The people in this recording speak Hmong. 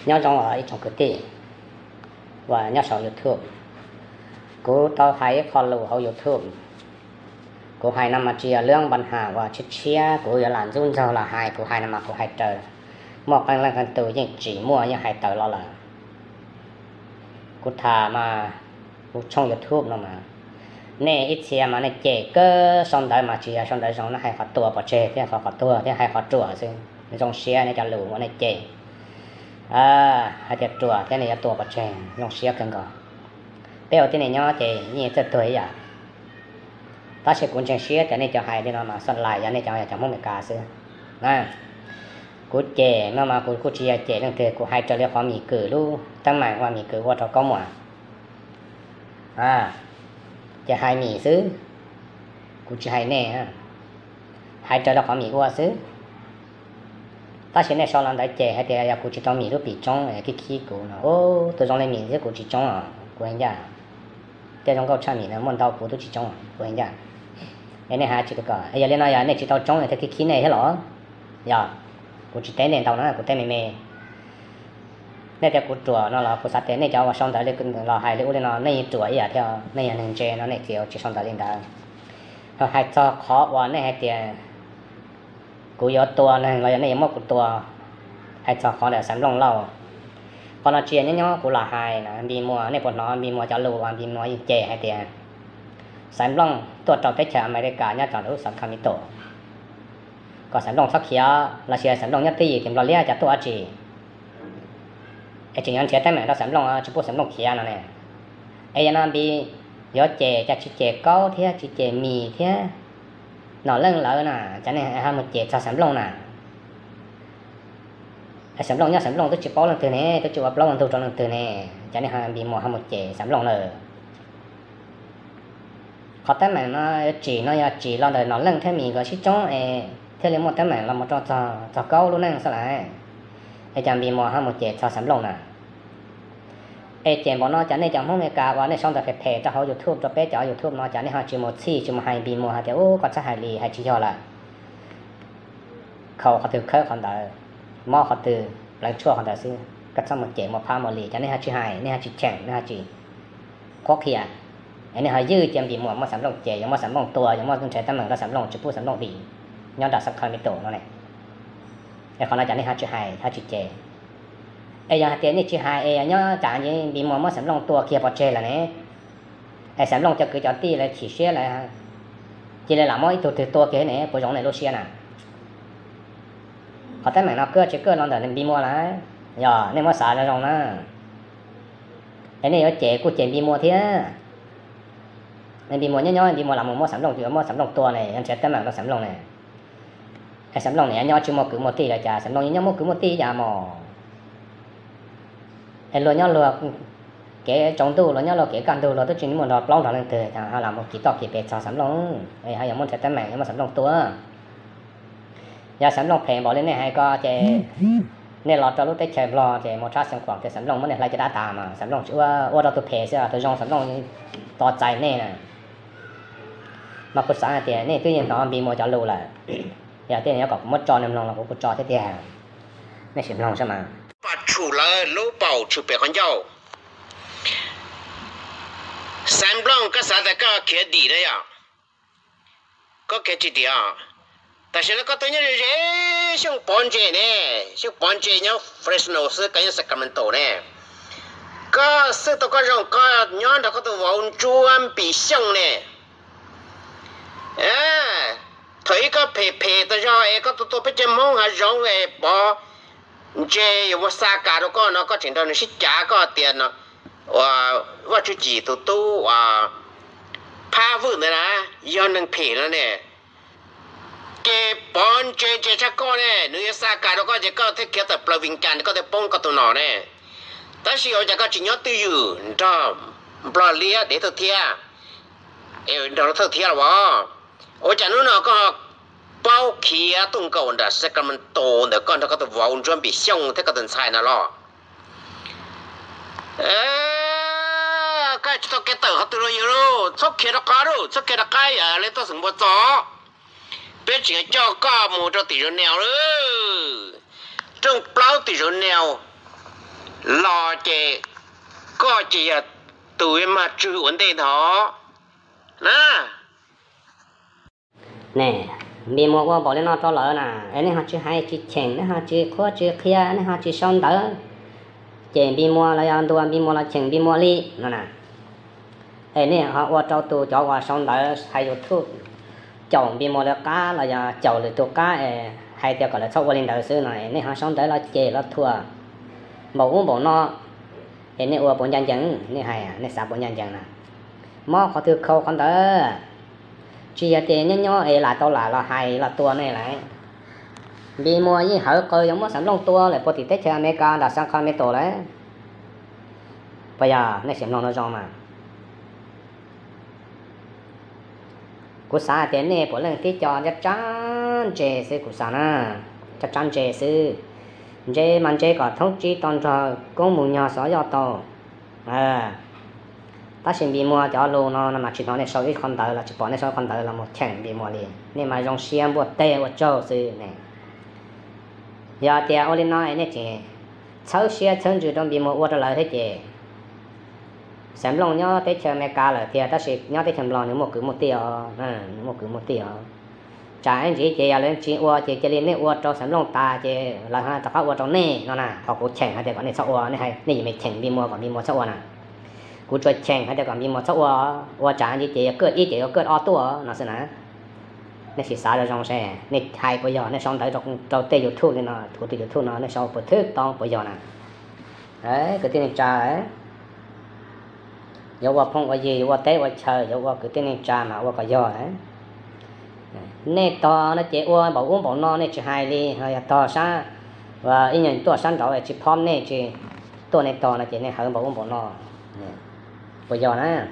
Nyob zoo os ib tsoom kwv tij uas nyob saum YouTube. Kuv tau hais ib qho lus hauv YouTube. Kuv hais no mas tsis yog lub npa nham uas tshiab tshiab kuv yuav lam ntxub ntxaug los hais, kuv hais no mas kuv hais raws, muaj qee leej qee tus yeej tsim muaj yeej hais tawm los lawm. Kuv tham mas kuv tshooj YouTube no mas nej ib txhia mas nej cem kawg, sau ntawv mas tsis yog sau ntawv zoo, nej hais qhov tua pov tseg thiab qhov qhov tuag thiab hais qhov ruam xwb. Zoo siab nej cov lus uas nej cem, hais tias ruam thiab nej yuav tua pov tseg, zoo siab kawg nkaus. Peb ua tib neeg nyob ces yeej txawj tuag ib yam. Tab sis kuv ntseeg siab tias nej cov hais li no mas xoj lais yog nej cov, cov Hmoob Amelikas xwb. Kuv cem no mas kuv kuj tsis yog cem leej twg, kuv hais raws li qhov Mis Kwm lub teeb meem uas Mis Kwm ua rau Kaub Muam, ces hais Mis xwb, kuv tsis hais nej, hais raws li qhov Mis ua xwb. Tab sis nej sau los ntawd cem hais tias yog kuv tsis tau Mis lub pim tsoob es khib khib kuv no, tus zoo li Mis thiab kuv tsis tsoob os, kuv hais ncaj. Tej zoo nkauj tshaj Mis no muaj ntau kuv twb tsis tsoob, kuv hais ncaj. Es nej hais tsis kom, yog li no yog nej tsis tau tsoob thiaj khib khib nej thiab los? Yog, kuv tsis teb nej ntau na, kuv teb me me. Nej tias kuv ruam no los kuv xav tias nej cov uas sau ntawv li los hais li ub li no nej yeej ruam ib yam thiab, nej yog neeg ntse no nej txiav tsis sau ntawv li ntawd. Hais txog qhov uas nej hais tias kuv yuav tua neeg los yog nej yuav muab kuv tua, hais txog qhov ntawm Xaiv Nplooj Lauj, qhov no tsis yog nyob nyob kuv los hais na, Npis Muas, nej puas hnov Npis Muas cov lus uas Npis Muas yeej cem hais tias Xaiv Nplooj tuaj rau teb chaws Amelikas nyob tom lub Sacramento, kom Xaiv Nplooj txhob khiav los sis Xaiv Nplooj nyob twj ywm ces Nplog Liab cas tuaj dab tsi, es tseem yuav nrhiav teeb meem rau Xaiv Nplooj tsis pub Xaiv Nplooj khiav no ne. Es yog no Npis yuav cem cas tsis cem Kaub thiab tsis cem Mis thiab Nom Leej lawv na, cas nej ho mus cem txog Xaiv Nplooj na? Xaiv Nplooj nyob Xaiv Nplooj twb tsis paub leej twg ne, twb tsis ua plaub ua ntug rau leej twg ne, cas nej ho Npis Muas ho mus cem Xaiv Nplooj lawm? Qhov teeb meem no yuav tsim no yog tsim los ntawm Nom Leej thiab Mis nkawd sib tsoob es thiaj li muaj teeb meem los mus rau txog Kaub lub neej xwb lawm. Es cas Npis Muas ho mus cem txog Xaiv Nplooj na? Es cem npaum no cas nej cov Hmoob Amelikas uas nej sau ntawv phem phem rau hauv YouTube rau peb cov YouTube no cas nej ho tsis mus txhij tsis mus hais Npis Muas hais tias ub koj txhob hais li, hais tsis yog lawm. Khaus qhov twg khawb qhov ntawd, mob qhov twg pleev tshuaj qhov ntawd xwb, koj txhob mus cem mus phab mus li, cas nej ho tsis hais, nej ho tsis cheem, nej ho tsis qhuab qhia, es nej ho ywj cia Npis Muas muab Xaiv Nplooj cem, yuav muab Xaiv Nplooj tua, yuav muab nrhiav teeb meem rau Xaiv Nplooj tsis pub Xaiv Nplooj dim nyob nram Sacramento no ne. Es qhov no cas nej ho tsis hais ho tsis cem? Es yog hais tias nej tsis hais es yog nyob tsam Npis Muas muab Xaiv Nplooj tua kiag pov tseg lawm ne, es Xaiv Nplooj cov kwv cov tij lawv chim siab lawv cia li lam muab ib tug twg tua kiag ne, puas zoo nej lub siab na? Qhov teeb meem no kawg tsis kawg los ntawm Npis Muas lawm, yog nej muab xav zoo zoo na. Es nej yuav cem kuj cem Npis Muas thiab. Npis Muas nyob nyob Npis Muas lam mus muab Xaiv Nplooj, yuav muab Xaiv Nplooj tua ne, yuav nrhiav teeb meem rau Xaiv Nplooj ne. Es Xaiv Nplooj niam nyob tsis muaj kwv muaj tij los cas, Xaiv Nplooj nyob muaj kwv muaj tij yam mos. Es luag nyob luag kev tsaus ntuj, luag nyob luag kev kaj ntug, luag twb tsis muaj nrog plaub nrog leej twg, ho lam mus kis toj kis pes txog Xaiv Nplooj, es ho yuav muab nrhiav teeb meem yuav muab Xaiv Nplooj tua. Yog Xaiv Nplooj phem npaum li nej hais ko ces nej los rau lub teb chaws Nplog ces mus tshab xeev khuam tias Xaiv Nplooj muab nej hlais caj dab tas mas Xaiv Nplooj tsis ua, ua rau tus phem xwb, tus zoo Xaiv Nplooj tos txais nej na. Mas kuv xav hais tias nej twb yeej hnov Npis Muas cov lus lawm, yog tias nej yuav kom kuv muab tso nej mloog los kuv kuj tso thiab tiag. Nej sim mloog saib mas. Pas tshum lawv lub paum tshwm pem qhov ncauj. Xaiv Nplooj, koj xav tias koj khiav dim na yom? Koj khiav tsis dim. Tam sim no koj twb nyob ze ze Xyooj Pov Ntse ne, Xyooj Pov Ntse nyob Fresno xwb, koj nyob Sacramento ne. Koj xwb tau koj zoo, koj nyob nrog koj tus vauv Ntsuab Npis Xyooj ne. Thaum ub koj phem phem tas zog es koj tua tua peb cov Hmoob hav zoov es Pov Ntse yuav muab xa kas rau koj no, koj tseem nrog nws sib cav, koj tias no Vaj Tswv Cim tus tub uas Phab Vwj ntawd na, yog neeg phem no ne. Ces Pov Ntse ntse tshaj koj ne, nws yuav xa kas rau koj ces koj thiaj khiav tawm plaws Vias Cas, koj thiaj poob koj tus nom ne. Tab sis ua cas koj tsis nyob twj ywm nrog Nplog Liab dev thawj thiab, nrog thawj thiab los as? Ua cas hnub no koj paub khiav tuaj nkaum nram Sacramento ntawm koj nrog koj tus vauv Ntsuab Npis Xyooj thiab koj tus ntxhais no los? Koj tsis tau kev tawm qhov twg los yus lauj, txhob khiav rov qab lauj, txhob khiav rov qab, yog li tuaj xeem Npua Txos, peb tseem coj koj mus rau tim Geneva lauj. Rooj plaub tim Geneva, los ces koj ces yog tus mag tswv ua ntej ntag na. Ne, Npis Muas ua npaum li no rau lawv na, es nej ho tsis hais tsis cheem, nej ho tsis qhuab tsis qhia, nej ho tsis sau ntawv, ces Npis Muas los yog ntuas Npis Muas los cheem Npis Muas li no na. Es nej ho ua rau tus cov uas sau ntawv hais YouTube caum Npis Muas lawv qab los yog caum lwm tus qab es hais tias kom lawv txhob ua li ntawd xwb no, es nej ho sau ntawv los cem los thuam npaum ub npaum no, es nej ua puas ncaj ncees, nej hais nej xav puas ncaj ncees na? Mob qhov twg khau qhov ntawd. Tsis yog tias nyob nyob es lam tau lam los hais los tua nej lawm. Npis Muas yeej hawv qw yuav muab Xaiv Nplooj tua lawm puag tim teb chaws Amelikas nram Sacramento lawm. Puas yog? Nej sim mloog no zoo mas. Kuv xav hais tias nej puav leej tib co ncab tsab ntse xwb, kuv xav na, ncab tsab ntse xwb. Ntse mas ntse kom thoob tsib tau nrog koob mus nyog xov yoj tau. Tab sis Npis Muas cov lus no no mas tsis hnov nej sau ib qho ntawv los tsis pom nej sau ib qho ntawv los mus cheem Npis Muas li. Nej mas zoo siab npuaj teg ua tsaug xwb ne. Yog tias ua li no es nej tseem txhawb siab txhawb ntsws rau Npis Muas ua rau lawv thiab ces Xaiv Nplooj nyob teb chaws Amelikas lawm tiag tab sis nyob teb chaws Nplog nws muaj kwv muaj tij os, nws muaj kwv muaj tij os. Tsam ib ntsis ces yog lawv tsis ua ces cia li nej ua rau Xaiv Nplooj tas ces lawv ho rov qab ua rau nej no na. Qhov kuv cheem hais tias kom nej txhob ua, nej yuav me cheem Npis Muas kom Npis Muas txhob ua na. Kuv tsuas cheem hais tias kom Npis Muas txhob ua, ua tsam ntsis ces yog kuj ib ces yuav kuj ob tuaj no xwb na. Nej sim xav zoo zoo seb nej hais puas yog, nej sau ntawv rau tej YouTube li no, kuv tus YouTube no nej sau puas thwb tau puas yog na? Kwv tij neej tsa, yuav ua phooj ua ywg, yuav ua teb ua chaw, yuav ua kwv tij neej tsa mas ua kom yog. Nej tog no ces ua npaum ub npaum no nej tsis hais li, yog tog sab, ib nyuag tuaj sab nraud tsis phob nej tsis tuaj nej tog no ces nej hawv npaum ub npaum no puas yog na?